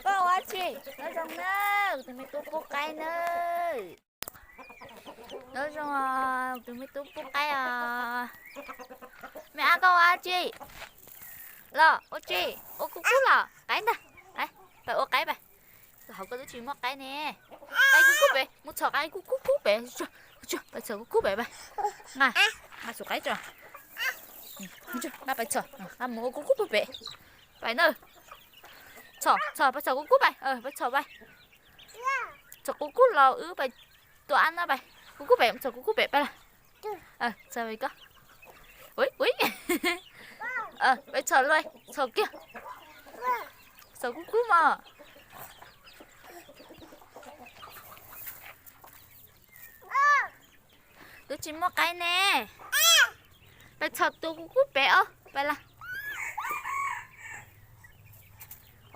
Koj ua tsi? Nyob zoo na, tus me tub pub qaib na. Nyob zoo, tus me tub pub qaib os. Me ab, koj ua tsi? Los ua tsi? Ua kub kub los? Qaib ntag. Pais ua qaib pais. Hauv koj twb tsis muaj qaib ne. Qaib kub kub pem, mus txhom qaib kub kub pem. Pais txhom kub kub pem pais. Nqa, nqa xub qaib tso. Nqa pais txhom, nqa mus ua kub kub pem. Pais na. Txhom, txhom, pais txhom kub kub pais, pais txhom pais. Txhom kub kub los wb pais tua ab no pais. Kub kub pem, txhom kub kub pem pais los. Txhom pais koj. Ui, ui. Pais txhom luaj, txhom kiag. Txhom kub kub mog. Twb tsis muaj qaib ne. Pais txhom tus kub kub pem os, pais los.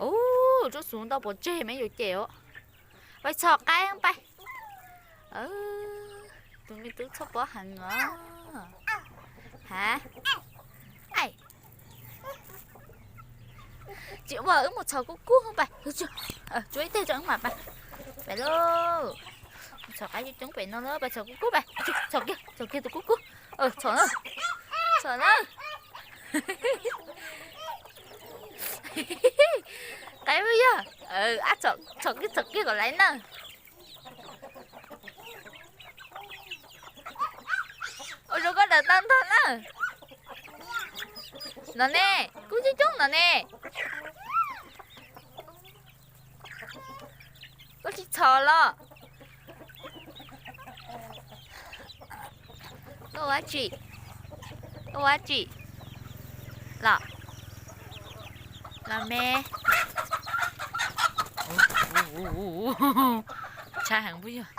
Ub, tsob xov ntau pov tseg me yuav cem os. Pais txhom qaib pais. Tus me tub txhob pob heev os. Ha? Tsis ua, wb mus txhom kub kub pais. Tsuab ib teg tso wb mam pais. Pais lauj. Txhom qaib coob coob pem no na, pais txhom kub kub pais. Txhom kiag, txhom kiag tus kub kub. Txhom na. Txhom na. Qaib yog. Ab, txhom kiag, txhom kiag kom laiv na. Ua zoo koj daws tau ntog na. No ne, kub coob coob no ne. Koj tsis txhom los? Koj ua tsi? Koj ua tsi? Los, los me. Ntshai heev puas yog?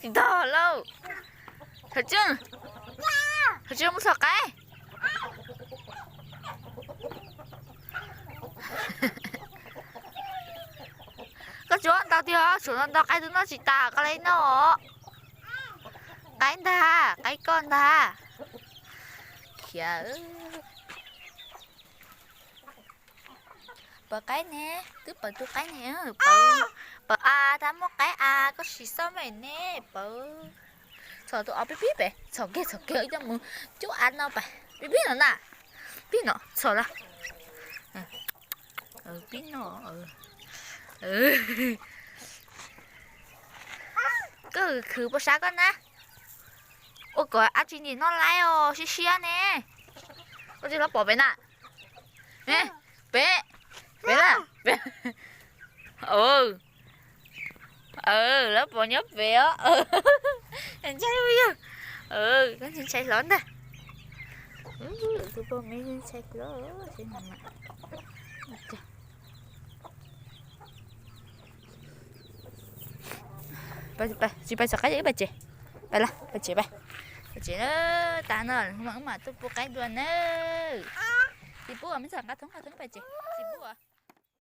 Ntog lauj. Thov Tswj, Thov Tswj mus txhom qaib. Koj tsuav ntau tiag, tsuav ntau ntau qaib twb noj tsis tas, koj li noj. Qaib ntag, qaib koj ntag. Khiav. Pawv qaib ne, twb pawv tus qaib ne, pawv, pawv a, tab muaj qaib a, koj sim xauj me ne, pawv. Txhom tus ob pib pib pem, txhom kiag, txhom kiag, ib coj mus cub av no pais, pib pib no na, pib no, txhom lawm. Pib no. Koj khwv puas sab koj na? Ua kom ab tsi nim no laib os, siab siab ne. Koj tsis los pom pem na. Pem, pem na. Lawv pom nyob pem os. Ntshai yog. Koj ntshai ntshai hlo ntag. Tus pog me ntshai hlo. Tsis pais txhom qaib, wb pais tsev. Pais lawm, pais tsev pais. Pais tsev na, tas no wb mam tuaj pub qaib dua nawb. Tsis pub, me ntxhais nqa thoob nqa thoob pais tsev. Tsis pub.